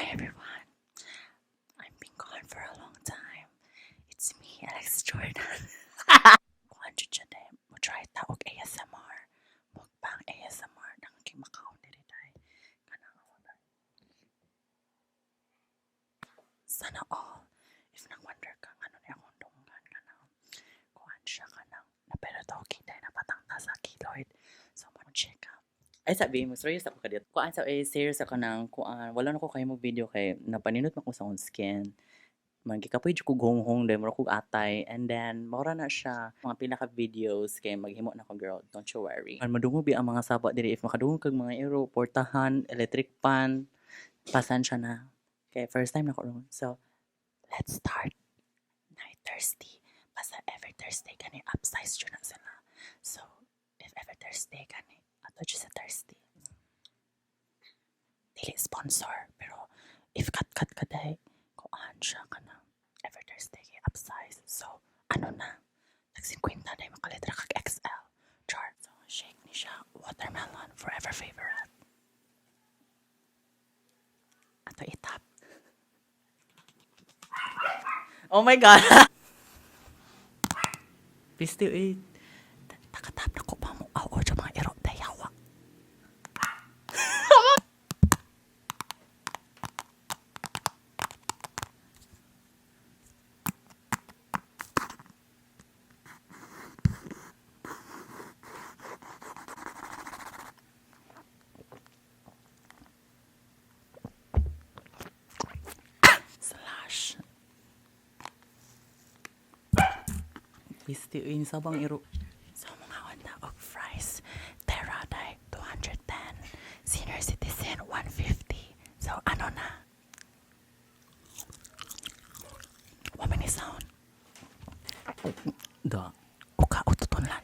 Hi everyone. I've been gone for a long time. It's me, Alex Jordan. Kuan jud siya day. Mo try ta og ASMR. Mukbang ASMR. Nang kay makaon diri day. Kanang sana all. If nag-wonder ka ngano ni akong dunggan, kanang kuan siya, kanang napero to kita napatang ta sa keloid. So mo check ka. Ay, sabi mo, serious ako ka dito. Kuan sa eh, serious ako nang kuan. Wala na ko kayo mag-video kay napaninot man ko sa akong skin. Man gikapoy jud ko gonghong dahil mura kog atay, and then mora na siya mga pila ka videos kay maghimo na ko, girl, don't you worry. An madungog bi ang mga saba diri. If makadungog kag mga iro, portahan, electric pan, pasensya na kay first time na ko ron. So let's start. Night thirsty, basta every Thursday kani upsize jud na sila. So if ever Thursday kani ato jud sa Thirsty. Dili sponsor, pero if cut cut ka day, kuan siya kana every Thursday kay upsize. So ano na, nag 50 day makalitra kag XL char. So shake ni siya, watermelon, forever favorite. Ato itap. Oh my God, Pisti eh. Nakatap na ko pa mo aw o mga iro dayawa. Slash. Pisti eh, sabang iro. So mga onda og fries. Terra day 210. Senior citizen 150. So ano na? Wa man ni sound. Da. Uka ututunlan.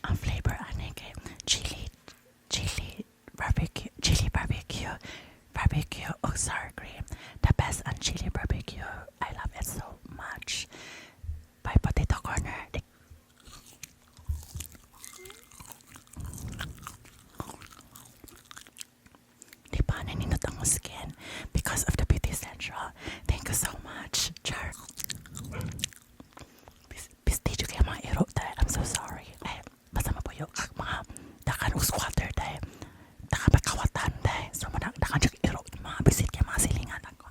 Ang flavor ani kay chili, chili barbecue, chili barbecue, barbecue og sour cream. The best ang chili barbecue. I love it so much. By Potato Corner. Di ba naninot ang skin because of the Beauty Central. Thank you so much. Char. Pistilyo kaya mga iro tayo. I'm so sorry. Ay, basta mapuyo kag mga dakan og squatter tayo. Dakan pagkawatan tayo. So, manang dakan siya iro. Mga bisit kaya mga silingan ako.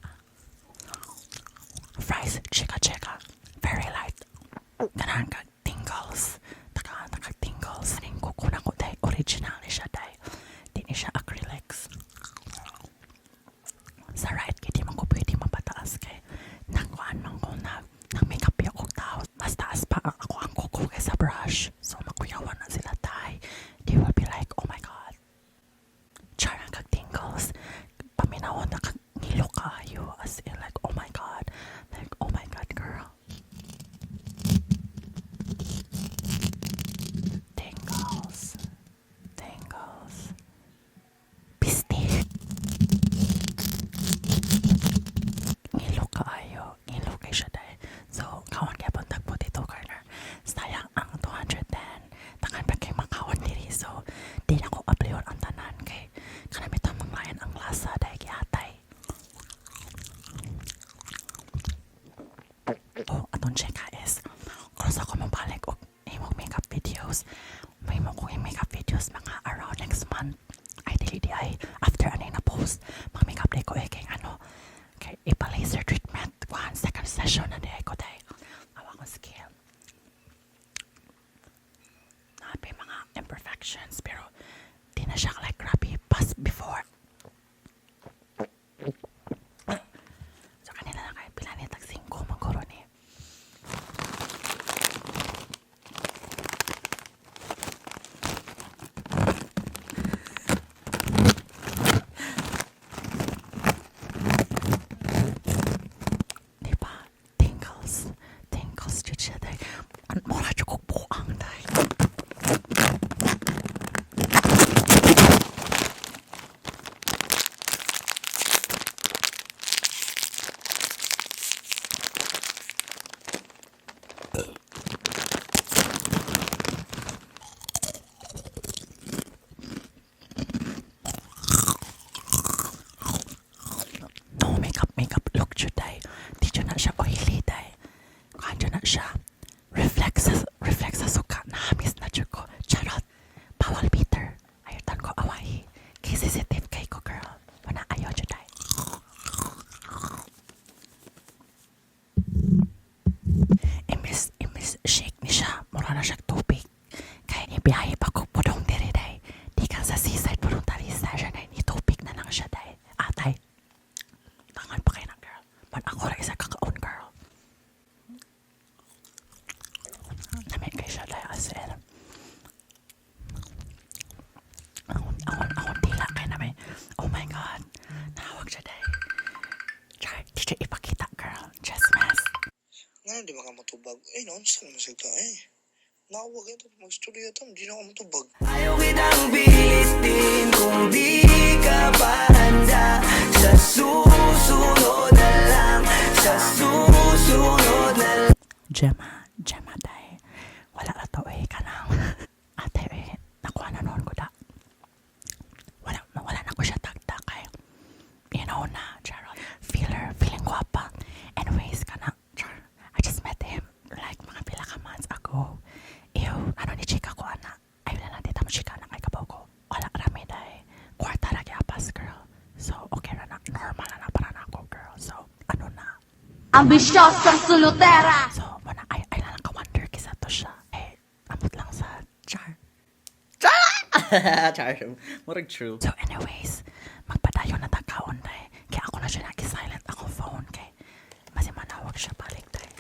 Fries, chika chika. Very light. Ganahan kag tingles. Taka, taka tingles. Aning kuko na ko tayo. Original ni siya tayo. Di ni siya acrylics. Sa right kay di man ko pwede mapataas kay nakuan man ko na nang makeup og tao, mas taas pa ang ako ang kuko kaysa brush, so makuyawan na sila tay. They will be like, "Oh my God." Char ang kag tingles, paminawon na kag ngilo kayo, as in like, oh my God, like, oh my God, girl. Tingles, tingles. Pisti. Ngilo kaayo. Ngilo kay siya dahil. So, kaon kaya pong Potato Corner. Sayang ang 210. Takan pa kay makaon diri. So, di na ko ablion ang tanan kay kanang bitang manglayan ang lasa dahil giatay. Oh, atong check is cross ako mabalik og imong makeup videos. May mo kong makeup videos mga around next month. Ay, dili di ay after ano na post. Mga makeup day ko eh kay ano kay ipa-laser treatment one second session na di ko day. Awa akong skin. Napi mga imperfections pero di na siya like grabe pas before. So kanina na kay pila ni tag 5 maguro ni. Di ba? Tingles. Tingles jud siya day. Mura jud kog buang day. God. Nawag siya day. Char, teacher, ipakita, girl. Just mess. Nga di ba ka matubag? Eh, naunsa naman siya ka eh. Nawag ito, magstorya ta, di na ako matubag. Ayaw kitang pilitin kung di ka pa handa. Sa susunod na lang, sa susunod na lang. Gemma, Gemma day. Wala na to eh, kanang. Ate eh, nakuha na noon ko da. Wala, wala na ko siya tagta kay. You know na, charot. Feeler, feeling guwapa. Anyways, kanang, char, I just met him like mga pila ka months ago. Ew, ano ni chika ko ana. Ay, wala na, dita mo chika na kay kabaw ko. Wala rami day. Kwarta ra apas, girl. So, okay ra na. Normal na na para na ako, girl. So, ano na. Ambisyosang sulutera. So, muna, ay lang ka-wonder kisa to siya. Eh, amot lang sa char. Char. Murag true. So anyways, magpadayon na tagkaon day. Kaya ako na siya nag-silent akong phone kay mas manawag siya balik day.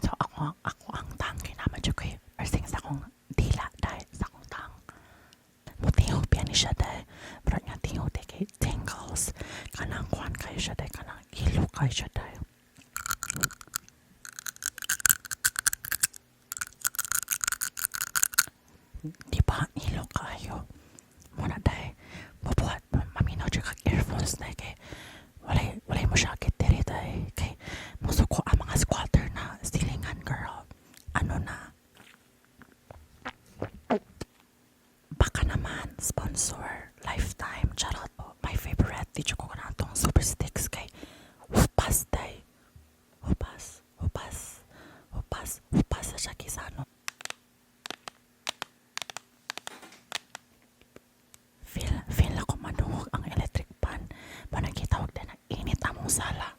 So ako ang tang kinama jud kay piercing sa akong dila day sa akong tang. Mutihog piya ni siya day. Pero nga tihog day kay tingles. Kanang kuan kayo siya day kanang ilo kayo siya day. Di ba ilo kayo? Muna day, mabuhat, maminaw siya kag earphones na kay walay mo siya diri day. Kay musuko ang mga squatter na silingan, girl. Ano na? Baka naman, sponsor, lifetime, charot. My favorite, di ko na itong super sticks kay hupas day. Hupas, hupas, hupas, hupas sa siya kisano. Feel ako madungog ang electric pan. Managitawag na init among sala.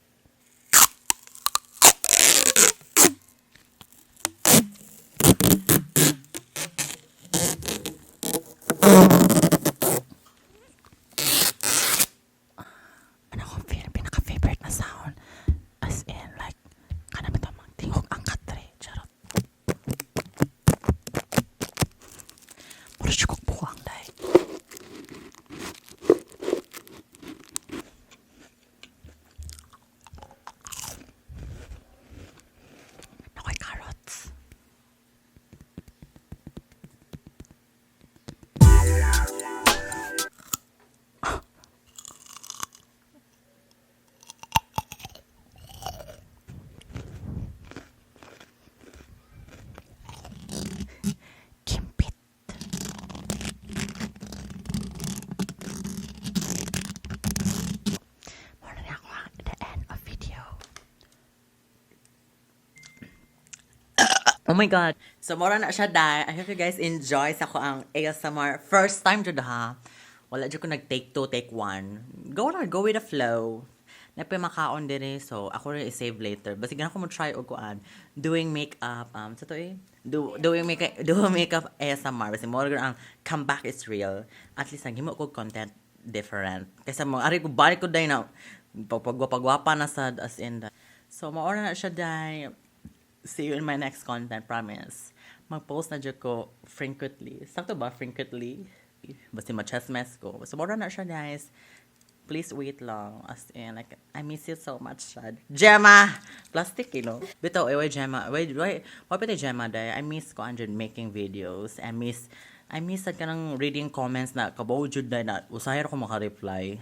Ano akong feel, pinaka-favorite na sound. As in, like, kanami ito tingog ang katre. Charot. Mura siya kong buwang, day. Nakoy carrots. Kimpit. Muna na ako ang the end of video. Oh my God. So, mora na siya, dai. I hope you guys enjoy sa ko ang ASMR. First time jud ha. Wala jud ko nag-take two, take one. Go na, go with the flow. Napay makaon din eh. So, ako rin i-save later. Basta gana ko mo try og kuan. Doing makeup. Sa to eh? Do makeup ASMR. Basta mo ang comeback is real. At least, naghimo ko content different. Kaysa mo, ari ko, balik ko dahil na, pagwapa na sad as in. So, maora na siya dai. See you in my next content, promise. Mag-post na dyan ko frequently. Sakto ba, frequently? Basta ma-chess mess ko. So, mora na siya, guys. Please wait lang. As in, like, I miss you so much, Shad. Gemma! Plastic. Bitaw, eh, why Gemma? Why pwede Gemma, day? I miss ko, andyan, making videos. I miss sa kanang reading comments na kabaw jud day na usahay ra ko maka-reply.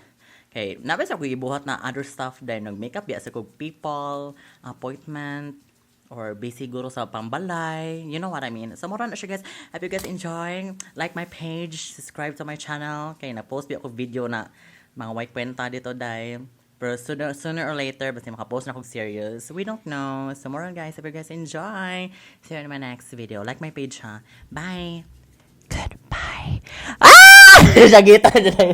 Kay, nabay sa ko ibuhat na other stuff day nag-makeup biya sa kog people, appointment, or busy siguro sa pambalay. You know what I mean? So, mura na siya, guys. Hope you guys enjoy. Like my page, subscribe to my channel. Kay na-post biya ako video na mga white kwenta dito, day. Pero sooner or later, basta makapost na akong serious. We don't know. So, mura, guys. Hope you guys enjoy. See you in my next video. Like my page, ha? Bye! Goodbye. Ah! Siya gita.